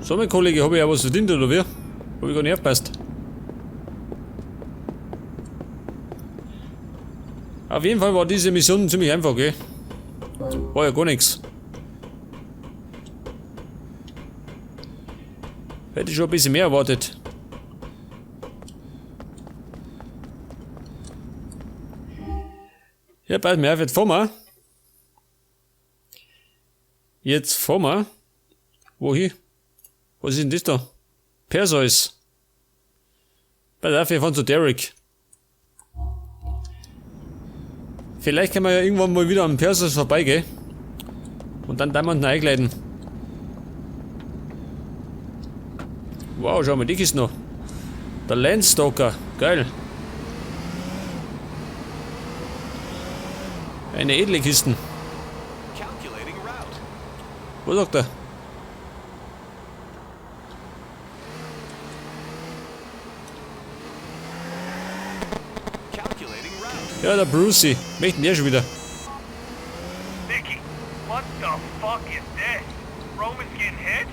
So, mein Kollege, habe ich ja was verdient, oder wie? Hab ich gar nicht aufgepasst. Auf jeden Fall war diese Mission ziemlich einfach, gell? War ja gar nichts. Hätte ich schon ein bisschen mehr erwartet. Ja, bald mehr wird fahren wir. Jetzt fahren wir. Wohin? Was ist denn das da? Perseus. Pass auf, wir fahren zu Derek. Vielleicht können wir ja irgendwann mal wieder am Perseus vorbeigehen. Und dann da unten eingleiten. Wow, schau mal, die ist noch. Der Landstalker. Geil. Eine edle Kisten. Wo sagt er? Ja, der Brucey. Möchten der schon wieder. Nicky, what the fuck is this? Roman's getting hitched?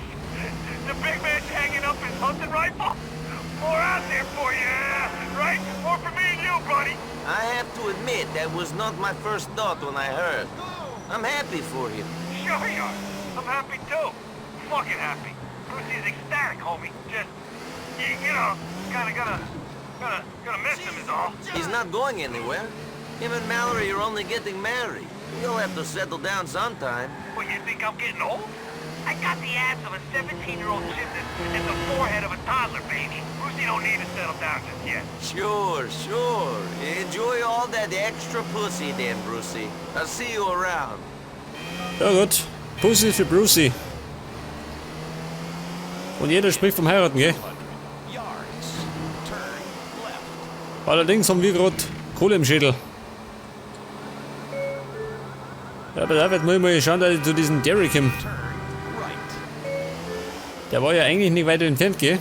The big man's hanging up his hunting rifle? More out there for you, right? More for me and you, buddy. I have to admit, that was not my first thought when I heard. I'm happy for him. Sure you are. I'm happy too. Fucking happy. Brucey's ecstatic, homie. Just, you know, kinda gonna miss him is all. He's not going anywhere. Him and Mallory are only getting married. You'll have to settle down sometime. What, you think I'm getting old? I got the ass of a 17-year-old gymnast and the forehead of a toddler, baby. Brucey don't need to settle down just yet. Sure, sure. Enjoy all that extra pussy then, Brucey. I'll see you around. Ja gut. Pussy für Brucey. Und jeder spricht vom Heiraten, gell? Allerdings haben wir grad Kohle im Schädel. Ja, aber da wird man mal schauen, dass ich zu diesem Derek komme. Der war ja eigentlich nicht weiter entfernt, gell?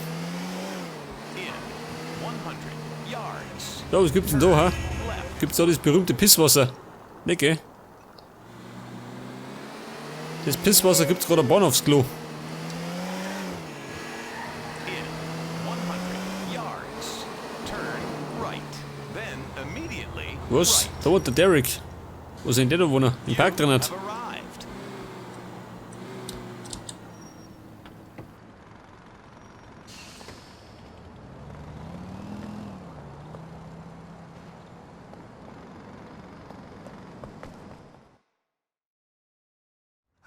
So, was gibt's denn da, ha? Gibt's da das berühmte Pisswasser? Nicht, gell? Das Pisswasser gibt's gerade am Bahnhofsklo. Was? Da wohnt der Derek. Wo sind der da wohnen? Im Park drin hat.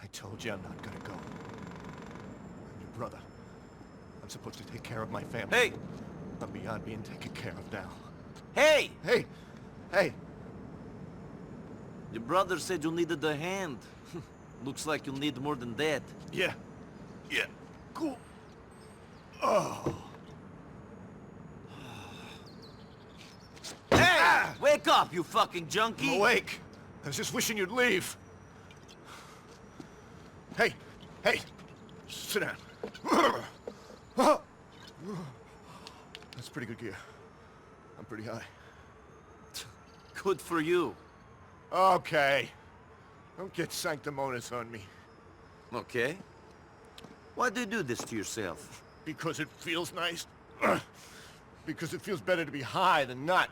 I told you I'm not gonna go. I'm your brother. I'm supposed to take care of my family. Hey! I'm beyond being taken care of now. Hey! Hey! Hey! Your brother said you needed a hand. Looks like you need more than that. Yeah. Yeah. Cool. Oh. Hey! Ah! Wake up, you fucking junkie! I'm awake. I was just wishing you'd leave. Hey, hey, sit down. That's pretty good gear. I'm pretty high. Good for you. Okay. Don't get sanctimonious on me. Okay. Why do you do this to yourself? Because it feels nice. Because it feels better to be high than not.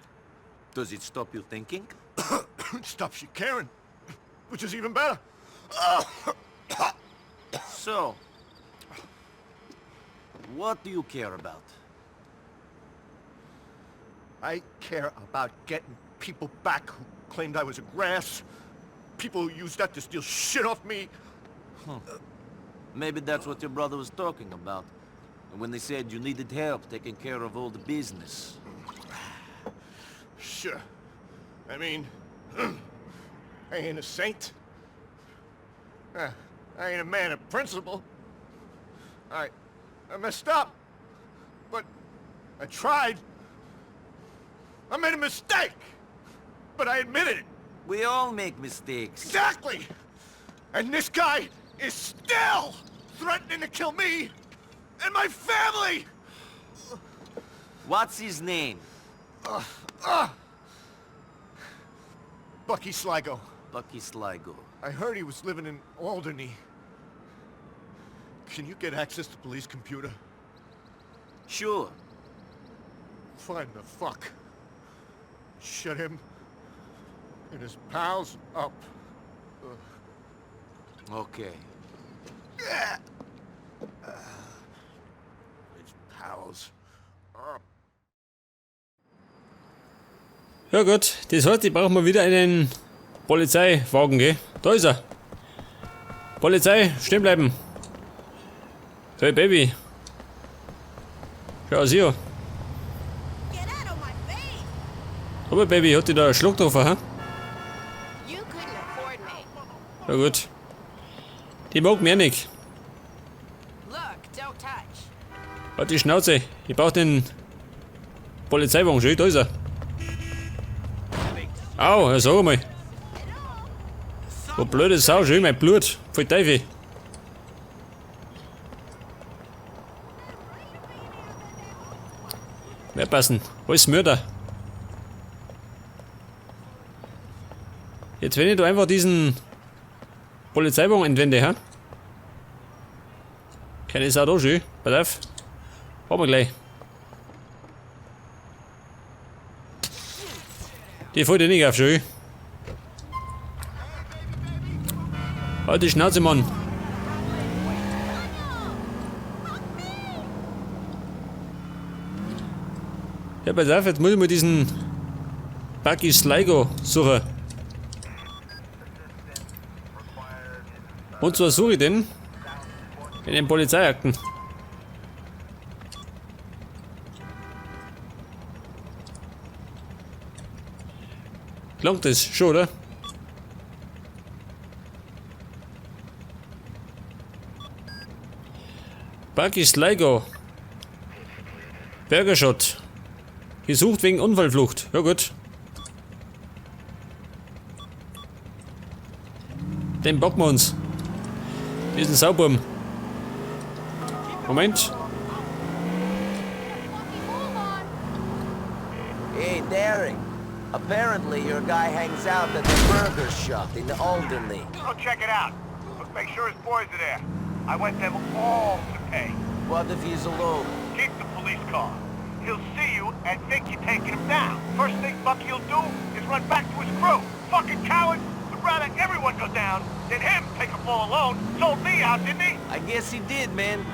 Does it stop you thinking? It stops you caring, which is even better. So, what do you care about? I care about getting people back who claimed I was a grass. People who used that to steal shit off me. Huh. Maybe that's what your brother was talking about. When they said you needed help taking care of all the business. Sure. I mean, I ain't a saint. I ain't a man of principle. I messed up. But I tried. I made a mistake. But I admitted it. We all make mistakes. Exactly! And this guy is still threatening to kill me and my family! What's his name? Bucky Sligo. Bucky Sligo. I heard he was living in Alderney. Can you get access to police computer? Sure. Find the fuck. Shut him and his pals up. Okay. His pals up. Ja gut, das heißt, ich brauche mal wieder einen Polizeiwagen, gell? Da ist er. Polizei, stehen bleiben. Hey Baby. Schau aus hier. Aber Baby, hat die da einen Schluck drauf, hä? Ja gut. Die mag mir nicht. Halt die Schnauze. Ich brauch den Polizeiwagen. Schön, da ist er. Au, ja, sag mal. Du blöde Sau, schön, mein Blut. Voll Teufel. Mehr passen. Alles Mörder. Jetzt, wenn ich da einfach diesen Polizeiwagen entwende, hä? Keine Sau da, schön. Pass auf. Fahren wir gleich. Die fällt dir nicht auf, schön. Halt die Schnauze, Mann. Ja, pass auf, jetzt muss ich mal diesen Bucky Sligo suchen. Und zwar suche ich den in den Polizeiakten. Klangt das schon, oder? Bucky Sligo. Burgershot. Gesucht wegen Unfallflucht. Ja gut. Den bocken wir uns. Diesen Sauburm. Moment. Hey, Derek. Apparently your guy hangs out at the burger shop in Alderney. Go check it out. But make sure his boys are there. I want them all to pay. What if he's alone? Keep the police car. He'll see you and think you're taking him down. First thing Bucky will do is run back to his crew. Fucking coward! Would rather everyone go down than him take a fall alone. Sold me out, didn't he? I guess he did, man.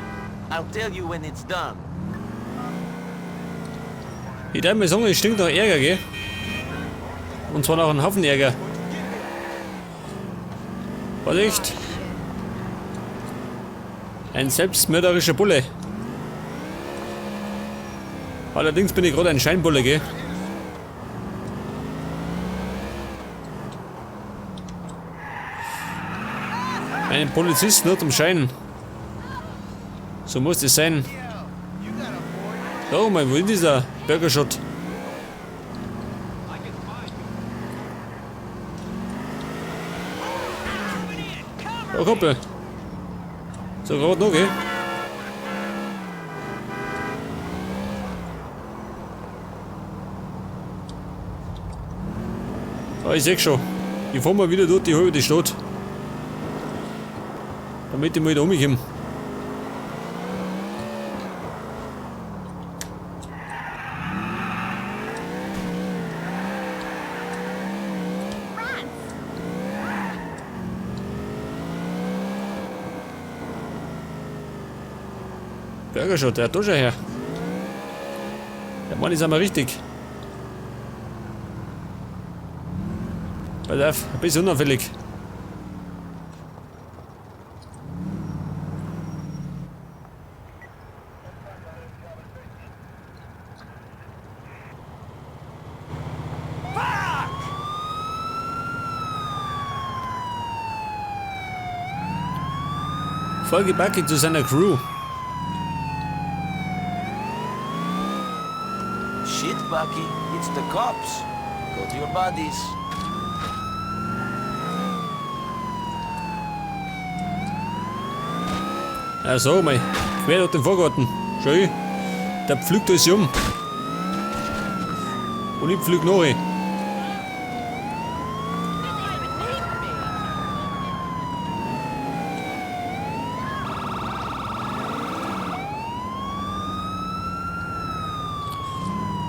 I'll tell you when it's done. Ich darf mir sagen, es stinkt nach Ärger, gell? Und zwar nach einem Haufen Ärger. Was echt? Ein selbstmörderischer Bulle. Allerdings bin ich gerade ein Scheinbulle, gell? Ein Polizist nur zum Schein. So muss das sein. Oh mein, wo ist dieser Burgershot? Oh, Kumpel. So gerade noch, gell? Ah, ich seh schon. Ich fahr mal wieder durch die halbe Stadt. Damit ich mal da rumkomme. Burgershot, der hat da schon her. Der Mann ist einmal richtig. Pass auf, ein bisschen unauffällig. Folge Bucky zu seiner Crew. Shit, Bucky, it's the cops. Go to your buddies. Ja, so, mei. Quer durch den Vorgarten. Schön. Der pflügt alles um. Und ich pflüg noch.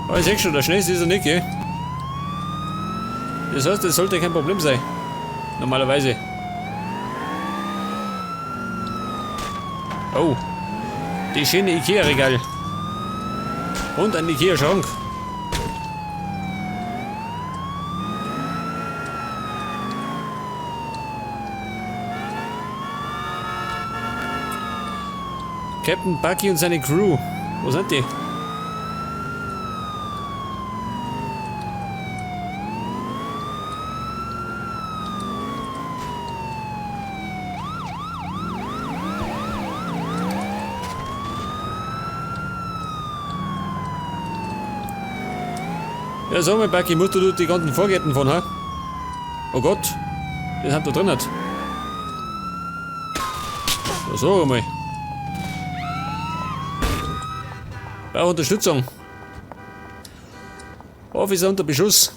Aber ich seh schon, der schnellste ist er nicht, gell? Das heißt, das sollte kein Problem sein. Normalerweise. Oh. Die schöne Ikea-Regal. Und ein Ikea-Schrank. Captain Bucky und seine Crew. Wo sind die? Ja, sag mal, Bucky, musst du die ganzen Vorgärten fahren, ha? Oh Gott, die sind da drin. Ja, sag mal. Brauche Unterstützung. Officer unter Beschuss.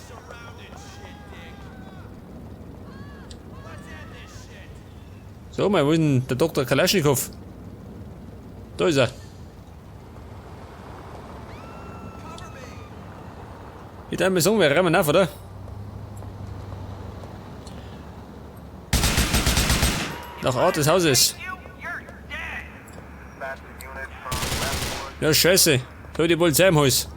So, mal, wo ist denn der Doktor Kalaschnikow? Da ist er. Ich darf mal sagen, wir rammen auf, oder? Nach Art des Hauses. Ja, scheiße. Da hab ich die Polizei im Haus.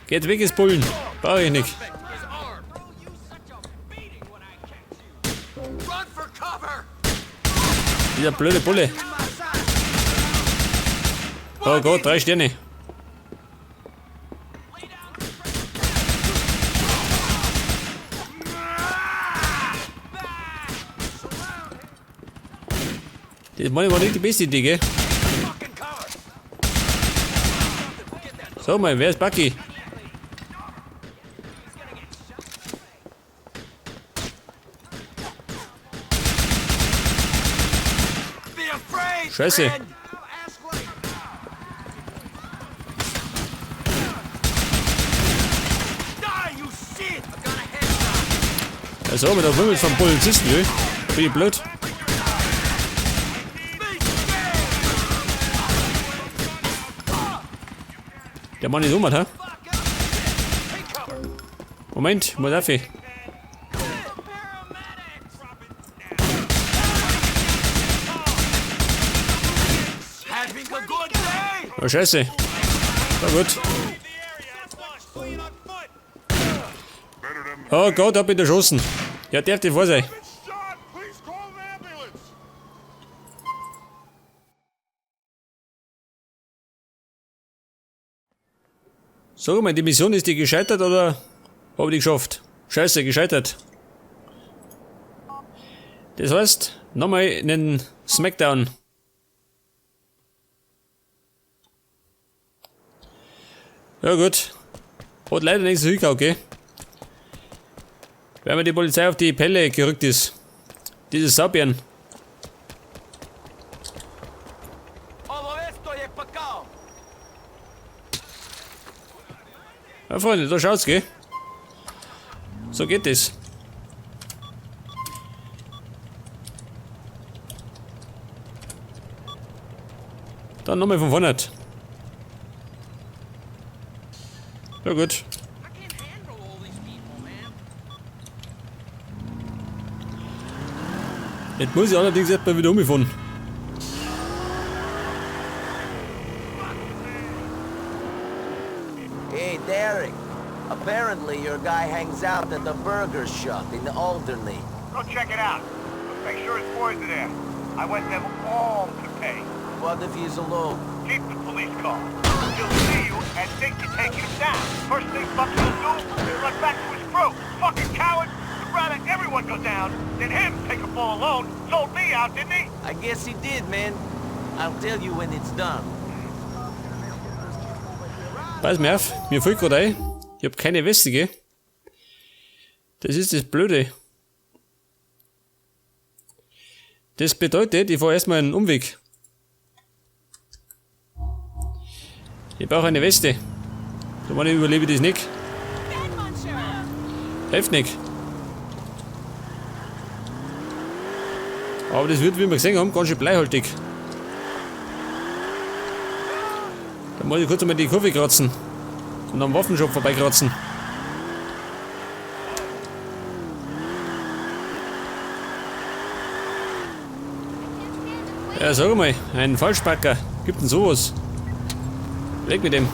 Geht weg, ist Bullen. Brauch ich nicht. Dieser blöde Bulle. Oh Gott, 3 Sterne. Das war nicht die beste Idee, gell? So, mal, wer ist Bucky? Scheiße. Ja, so, mit der Wimmel vom Polizisten, gell? Bin ich blöd? Der Mann ist um, hä? Moment, muss auf. Oh, Scheiße. Na gut. Oh Gott, hab ich erschossen. Ja, darf die vor sein. Sag mal, die Mission, ist die gescheitert oder hab ich die geschafft? Scheiße, gescheitert. Das heißt, nochmal einen Smackdown. Ja gut. Hat leider nichts zu hingehauen, okay? Weil mir die Polizei auf die Pelle gerückt ist. Diese Saubären. Ja, Freunde, da schaut's, gell? So geht das. Dann nochmal von vorne. Ja gut. Jetzt muss ich allerdings erstmal wieder umfahren. Hey Derek, apparently your guy hangs out at the burger shop in Alderney. Go check it out. But make sure his boys are there. I want them all to pay. What if he's alone? Keep the police car. He'll see you and think you're taking him down. First thing Bucky will do is run back to his crew. Fucking coward! He'd rather everyone go down than him take a fall alone. Sold me out, didn't he? I guess he did, man. I'll tell you when it's done. Pass mir auf, mir fällt grad ein, ich hab keine Weste, gell? Das ist das Blöde. Das bedeutet, ich fahr erstmal einen Umweg. Ich brauche eine Weste. So wann überlebe ich das nicht. Hilft nicht. Aber das wird, wie wir gesehen haben, ganz schön bleihaltig. Da muss ich kurz einmal die Kurve kratzen. Und am Waffenshop vorbeikratzen. Ja, sag mal, ein Falschparker. Gibt denn sowas? Weg mit dem.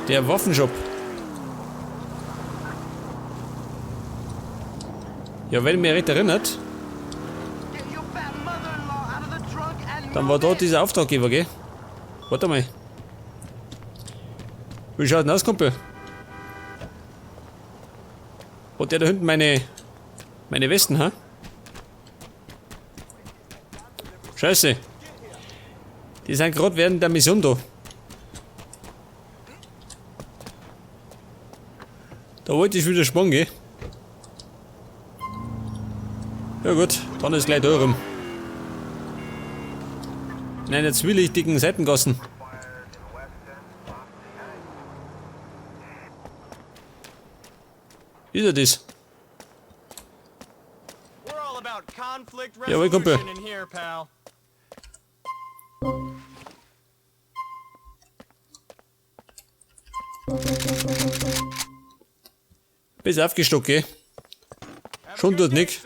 Der Waffenshop. Ja, wenn ich mich recht erinnert, dann war dort dieser Auftraggeber, gell? Warte mal. Wie schaut denn aus, Kumpel? Hat der da hinten meine Westen, ha? Scheiße. Die sind gerade während der Mission da. Da wollte ich wieder sparen, gell? Ja gut, dann ist gleich da rum. In einer zwielichtigen Seitengassen. Ist er das? Jawohl, Kumpel. Bis aufgestockt, gell? Schon tut nix.